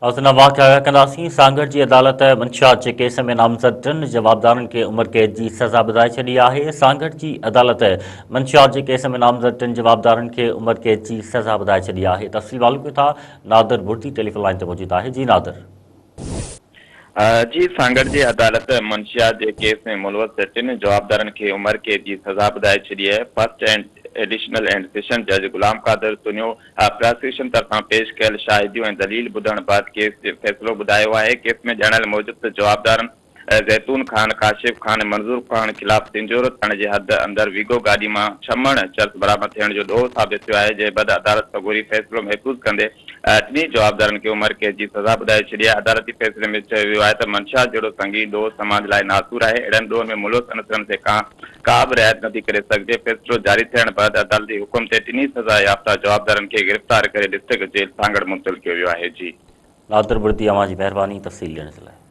حسنا واقعا ڪنداسين، سانگهڙ جي عدالت منشيات جي ڪيس ۾ نامزد ٽن جوابدارن کي عمر قيد جي سزا ٻڌائي ڇڏي آهي، سانگهڙ جي عدالت منشيات جي ڪيس ۾ نامزد ٽن جوابدارن کي عمر قيد جي سزا ٻڌائي ڇڏي آهي، تفصيل معلوم ڪيون ٿا، نادر ڀرتي ٽيليفون لائين تي موجود آهي، جي نادر. جي سانگهڙ جي عدالت منشيات جي ڪيس ۾ ملوث ٽن جوابدارن کي عمر قيد جي سزا ٻڌائي ڇڏي آهي، first and additional and session جج غلام قادر تنيو پراسيڪيوشن طرفان پيش ڪيل شاهديون ۽ دليل ٻڌڻ بعد ڪيس جو فيصلو ٻڌايو آهي، ڪيس ۾ ڄاڻايل موجب ته جوابدارن زيتون خان، ڪاشف خان ۽ منظور خان خلاف سنجهورو ٿاڻي جي حد اندر ويگو گاڏي مان ڇهه مڻ چرس برآمد ٿيڻ جو ڏوهه ثابت ٿيو آهي، جنهن بعد عدالت سڳوري فيصلو محفوظ ڪندي ٽنهي جوابدارن کي عمر قيد جي سزا ٻڌائي ڇڏي آهي. عدالتي فيصلي ۾ چيو ويو آهي ته منشيات جهڙو سنگين ڏوهه سماج لاء ناسور آهي، اهڙن ڏوهن ۾ ملوث عنصرن تي ڪا به رعايت نٿي ڪري سگهجي. فيصلو جاري ٿيڻ بعد عدالتي حڪم تي ٽنهي سزا يافته جوابدارن کي گرفتار ڪري ڊسٽرڪٽ جيل سانگهڙ منتقل ڪيو ويو آهي. جي. نادر بڙدي اوهان جي مهرباني تفصيل ڏيڻ جي لاء.